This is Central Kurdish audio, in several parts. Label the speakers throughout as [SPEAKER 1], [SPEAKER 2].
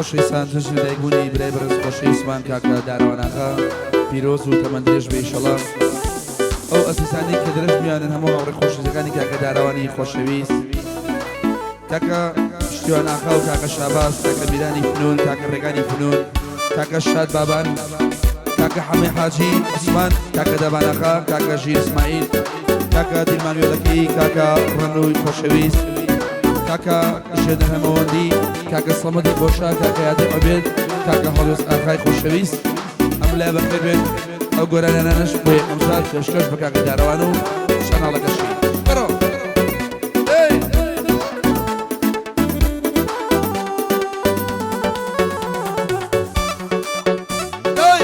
[SPEAKER 1] خۆشەویستان جەژنی لەدایکبوونی برای بەڕێز خۆشەویستمان کاکە دارەوان ئاغا پیرۆز و تەمەن درێژ بێ ئیشەڵا ئەو ئەزیزانەی کە درەنگ میانن هەموو هاوڕێ خۆشەویستەکانی کاکە دارەوانی خۆشەویست کاکە پشتیوان ئاغا و کاکە شاباز کاکە میرانی فنون کاکە ڕێگانی فنون کاکە شاد بابان کاکە حەمەی حاجی عوسمان کاکە دەبان ئاغا کاکە ژیر ئیسماعیل کاکە دیلمانوێلەکەی کاکە ڕەنووی خۆشەویست کاکە ژێدە هەمەوەندی کاکە سەمەدی بۆشا کاکە یادی عوبێد کاکە هەڵوێست ئاغای خۆشەویست ئەم لای بەخێر بێن ئەو گۆرانیانەش بۆ یەکەم جار پێشکەش بە کاکە دارەوان و channel ەکەشی بڕۆ ئەی! ئەی!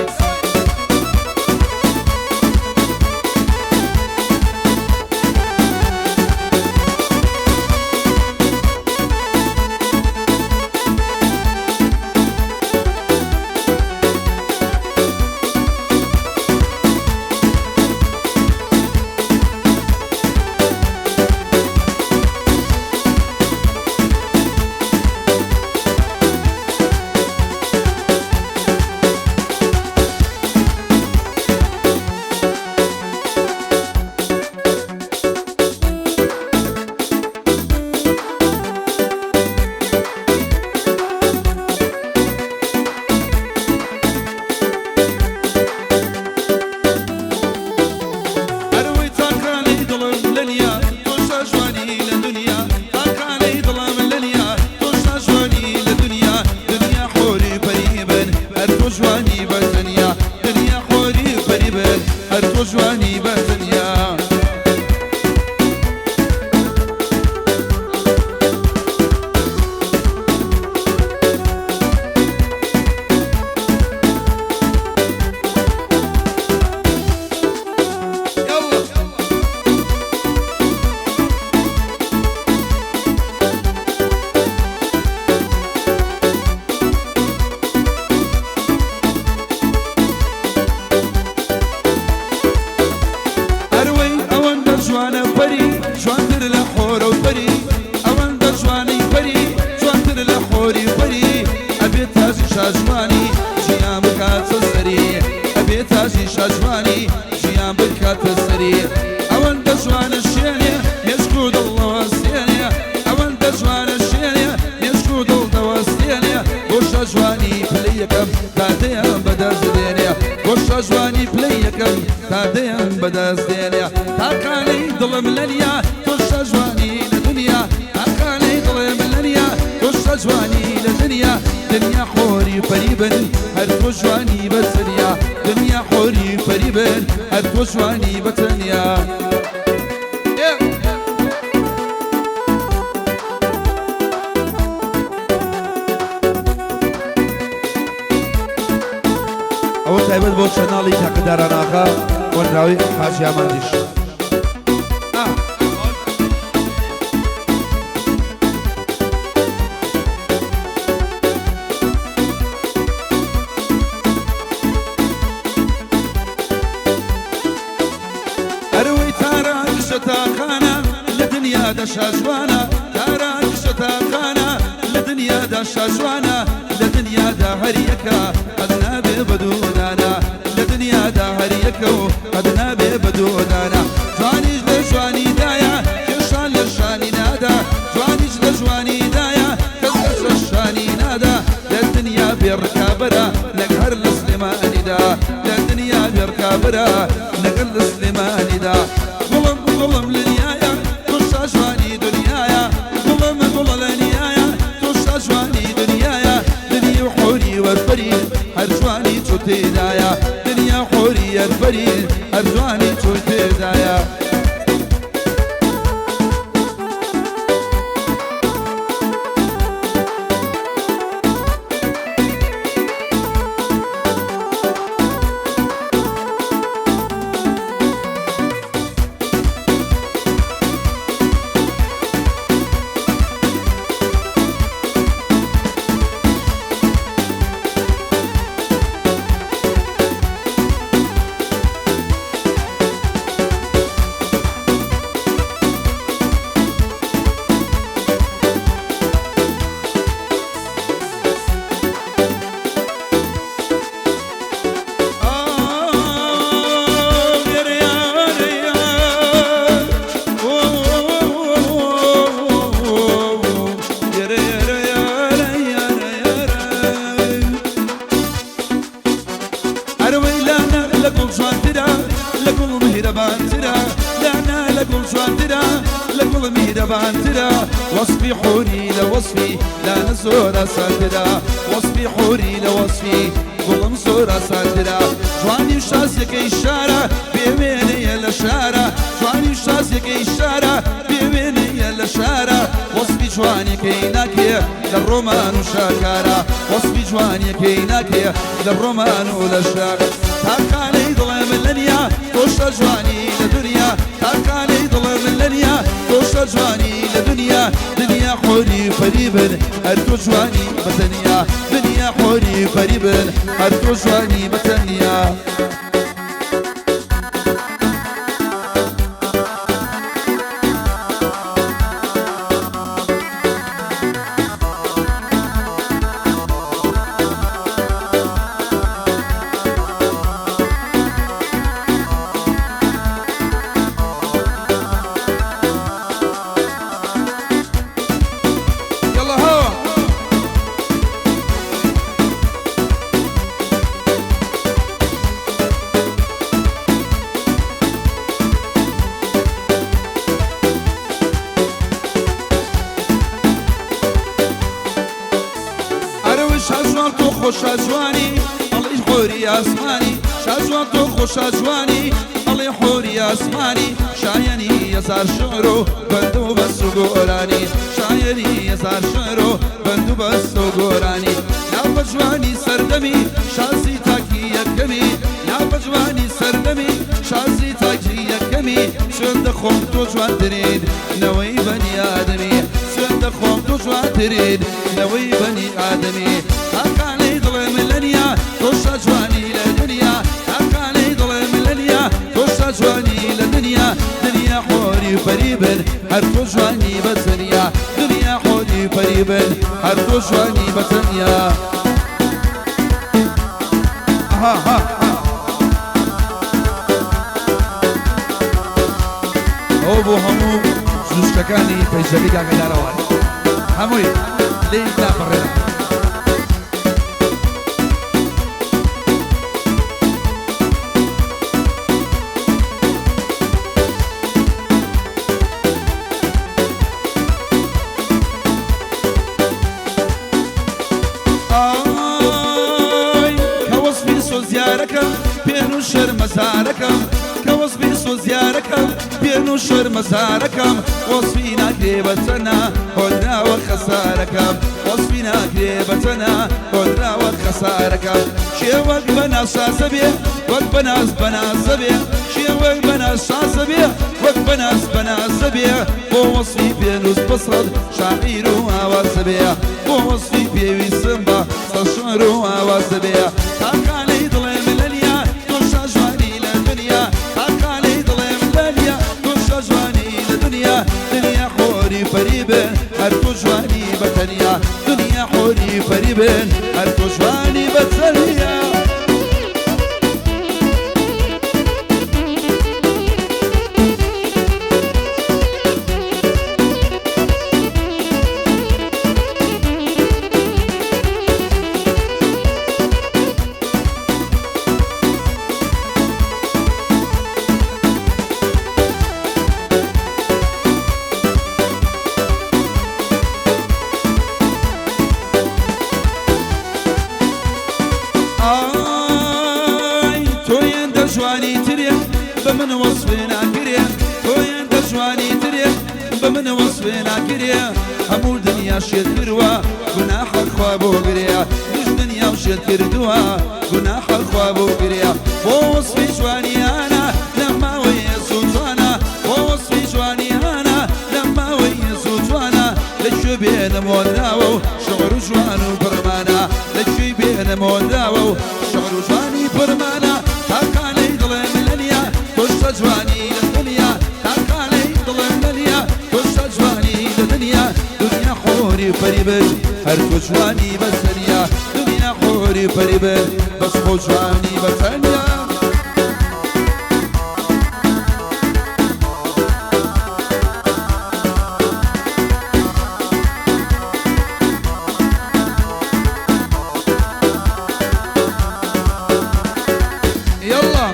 [SPEAKER 2] ئەروەی تاقانەی دڵم لەنیا تۆ شاژوانی لە دنیا تاقانەی دڵم لەنیا تۆ شاژوانی لە دنیا دنیا حۆری پەری بن هەر تۆ جوانی بە تەنیا دنیا حۆری پەری بن هەر تۆ جوانی بە تەنیا.
[SPEAKER 1] یاڵڵا.
[SPEAKER 2] ئەروەی ئەوەندە جوانە پەری جوانتر لە حۆرە و پەری ئەوەندە جوانەی پەری جوانتر لە حۆری پەری ئەبێ تاجی شاژوانی ژیان بکاتە سەری ئەبێ تاجی شاژوانی ژیان بکاتە سەری ئەوەندە جوانە شێنێ مێشک و دڵ دەوەستێنێ ئەوەندە جوانە شێنێ مێشک و دڵ دەوەستێنێ بۆ شاژوانی پلەی یەکەم تا دەیان بەدەست دێنێ بۆ شاژوانی پلەی یەکەم تا دەیان بەدەست دێنێ تاقانەی دڵم لەنیا تۆ شاژوانی لە دنیا تاقانەی دڵم لەنیا تۆ شاژوانی لە دنیا دنیا حۆری پەری بن هەر تۆ جوانی بە تەنیا دنیا حۆری پەری بن هەر تۆ جوانی بە تەنیا.
[SPEAKER 1] ئێ! ئەوە تایبەت بۆ channel ی کاکە داران ئاغا هۆنراوەی حاجی ئامانجیش. ئا.
[SPEAKER 2] ئەروەی تاران کچە تاقانە لە دنیادا شاژوانە تاران کچە تاقانە لە دنیادا شاژوانە لە دنیادا هەر یەکە قەت نابێ بە دوودانە لە دنیادا هەر یەکە و قەت نابێ بە دوودانە جوانیش لە جوانیدایە کێشان لە شانی نادا جوانیش لە جوانیدایە کەس لە شانی نادا لە دنیا بێ ڕکابەرە نەک هەر لە سلێمانیدا لە دنیا بێ ڕکابەرە نەگەر لە سلێمانیدا گوڵم گوڵم لەنیایە تۆ شاژوانی دنیایە گوڵم گوڵە لەنیایە تۆ شاژوانی دنیایە دنیا و حۆری وەرپەری هەر جوانی تۆ تێدایە دنیا حۆری هەرپەری هەر جوانی تۆ تێدایە. میرەبانترە لانا لە گوڵ جوانترە لە گوڵ میرەبانترە وەسفی حۆری لە وەسفی لانە زۆر ئاسانترە وەسفی حۆری لە وەسفی گوڵم زۆر ئاسانترە جوانی و شازیەکەی شارە بێوێنەیە لە شارە جوانی و شازیەکەی شارە بێوێنەیە لە شارە وەسفی جوانیەکەی ناکرێ لە ڕۆمان و شاکارە وەسفی جوانیەکەی ناکرێ لە ڕۆمان و لە شار تاقانەی دڵێ من لەنیا تۆشە جوانی لە دنیا تاقانەی دڵێ من لەنیا تۆشە جوانی لە دنیا دنیا حۆری فەریبن هەر تۆ جوانی بەتەنیا دنیا حۆری فەریبن هەر تۆ جوانی بەتەنیا.
[SPEAKER 1] يلا هوا.
[SPEAKER 2] ئەرەوە شاژوان تۆ خۆشە جوانی ئەڵی حۆری ئاسمانی شاژوان تۆ خۆشە جوانی ئەڵێ حۆری ئاسمانی شایەنی هەزار شعر و بەند و بەس و گۆرانی شایەنی هەزار شعر و بەند و بەس و گۆرانی نا بە جوانی سەردەمی شازی تاکی یەکەمی نا بە جوانی سەردەمی شازی تاکی یەکەمی سوێن دەخۆم تۆ جوانترین نەوەی بەنی ئادەمی سوێن دەخۆم تۆ جوانترین نەوەی بەنی ئادەمی تاقانەی دڵێ من لەنیا تۆشە جوانی لە دنیا تاقانەی دڵێ من لەنیا تۆشە جوانی لە دنیا دنیا حۆری فەریبن هەر تۆ جوانی بەتەنیا دنیا حۆری فەریبن هەر تۆ جوانی بەتەنیا.
[SPEAKER 1] ها ها. ئەو بۆ هەموو زوشکەکانی پەیجەکەی کاکەدارەوە هەمووی لێی ناپەڕێنە.
[SPEAKER 2] ئای کە وەسفی سۆزیارەکەم پێن و شەرمەزارەکەم کە وەسفی سۆزیارەکەم پێن و شەرمەزارەکەم وەسفی ناکرێ بەچەنە هۆنراوە خەسارەکەم وەسفی ناکرێ بەچەنە هۆنراوە خەسارەکەم شێ وەک بەناز شازە بێ وەک بەناز بەنازە بێ شێ وەک بەناز شازە بێ وەک بەناز بەنازە بێ بۆ وەسفی پێنووس بەسەد شاعیر و ئاوازە بێ بۆ وەسفی پێویستم بە سەد شعر و ئاوازە بێ تاقانەی دڵێ من لەنیا تۆ شاژوانی لە دنیا تاقانەی دڵێ من لەنیا تۆ شاژوانی لە دنیا دنیا حۆری فەریبن هەر تۆ جوانی بەتەنیا دنیا حۆری فەریبن هەر تۆ جوانی بەتەنیا. ئای تۆ هێندە جوانی ترێ بە من وەسفێ ناکرێ تۆ هێندە جوانی ترێ بە من وەسفێ ناکرێ هەموو دنیا شێت کردووە گوناحە خوا بۆ گرێ گشت دنیا و شێت کردووە گوناحە خوا بۆ گرێ بۆ وەسفی جوانیانە لە ماوەی زوو جوانە بۆ وەسفی جوانیانە لە ماوەی زوو جوانە لەکوێ بێنم هۆنراوە و شعر و جوان و پڕمانە لەکوێ بێنم هۆنراوە و شعر و جوانی پڕمانە تاقانەی دڵێ من لەنیا تۆشە جوانی لە دنیا تاقانەی دڵێ لەنیا تۆشە جوانی لە دنیا دنیا حۆری فەریبن هەر تۆ جوانی بەسەنیا دنیا حۆری فەریبن بەس خۆ جوانی بەتەنیا.
[SPEAKER 1] يلا.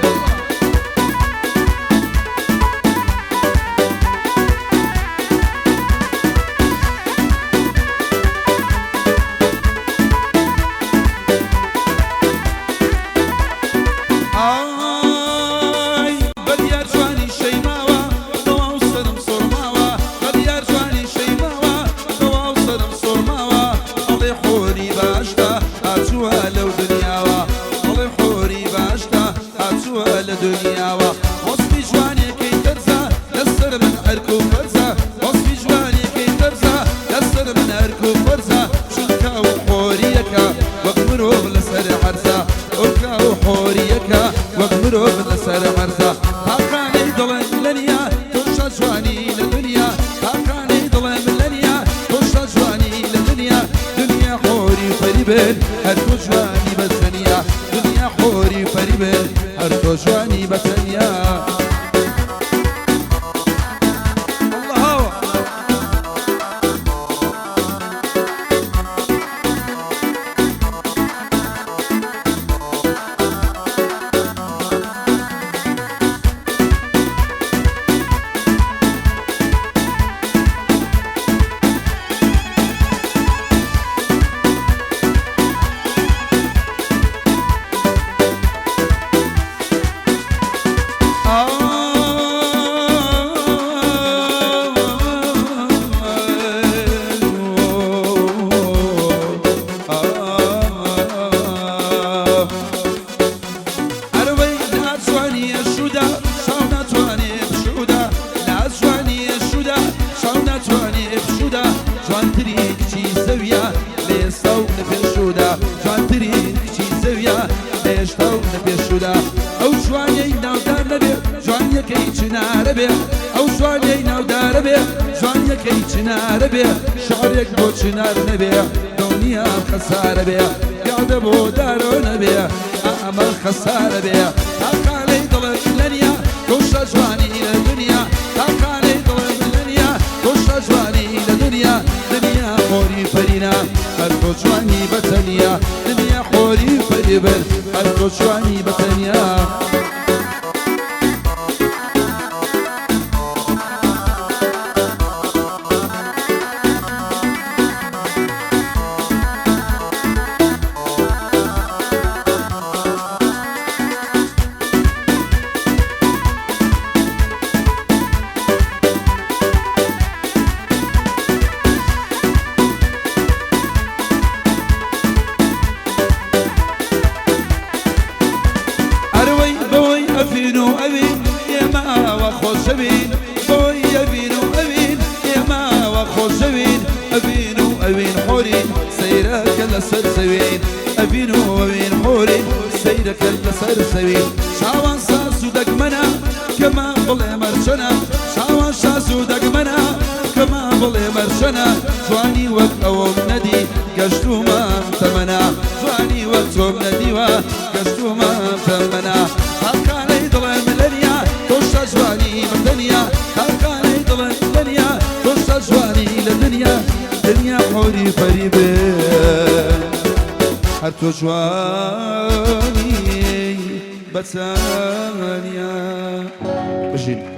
[SPEAKER 2] دنیاوە وەسفی جوانیەکەی تەرزە لەسەر من ئەرک و فەرزە وەسفی جوانیەکەی تەرزە لەسەر من ئەرک و فەرزە چونکە ئەو حۆریەکە وەک مرۆڤ لەسەر عەرزە ئەو کاو حۆریەکە وەک مرۆڤ لەسەر عەرزە تاقانەی دڵم لەنیا تۆ شاجوانی لە دنیا تاقانەی دڵم لەنیا تۆ شاجوانی لە دنیا دنیا حۆری فەری بن هەر تۆ جوانی بەتەنیا دنیا حۆری فەری بن هەر تۆ جوانی بەتەنیا.
[SPEAKER 1] الله هاوە.
[SPEAKER 2] ئەرەوەی ناجوانیە شودا چاو ناتوانێ پشودا ناجوانیە شودا چاو ناتوانێ پشودا جوانترین کچی زەویە لە ئێستا و لە پێشودا جوانترین کچی زەویە لە ئێستا و لە پێشودا ئەو جوانیەی ناودار نەبێ جوانیەکەی چنارە بێ ئەو جوانیەی ناودارە بێ جوانیەکەی چنارە بێ شعرێک بۆ چنار نەبێ دڵنیام خەسارە بێ پیادە بۆ دارۆ نەبێ ئەمە خەسارە بێ تاقانەی دڵت لەنیا تۆ شاجوانی لە دنیا تاقانەی دڵت لەنیا تۆ شاجوانی لە دنیا دنیا حۆری فەرینا هەر تۆ جوانی بەتەنیا دنیا حۆری فەری بن هەر تۆ جوانی بەتەنیا. ئەرەوەی بەوەی ئەفین و ئەوین ئێمەوە خۆشەوین بەوەی ئەڤین و ئەوین ئێمەوە خۆشەوین ئەڤین و ئەوین حۆرین سەیرەکە لەسەر زەوین ئەڤین و ئەوین حۆرین سەیرەکە لەسەر زەوین چاوان ساز و دەگمەنە کەما بڵێ مەرچەنە چاوان شاز و دەگمەنە کەما بڵێ مەرچەنە جوانی وەک ئەوم نەدی گەشتومام تەمەنا جوانی وەک تۆم نەدیوە گەشتومام تەمەنا تاقانەی دڵم لەنیا تۆ شاجوانی بەتەنیا تاقانەی دڵم لەنیا تۆ شاجوانی لە دنیا دنیا حۆری فەری بێ هەر تۆ جوانی بەتەنیا.
[SPEAKER 1] بژین.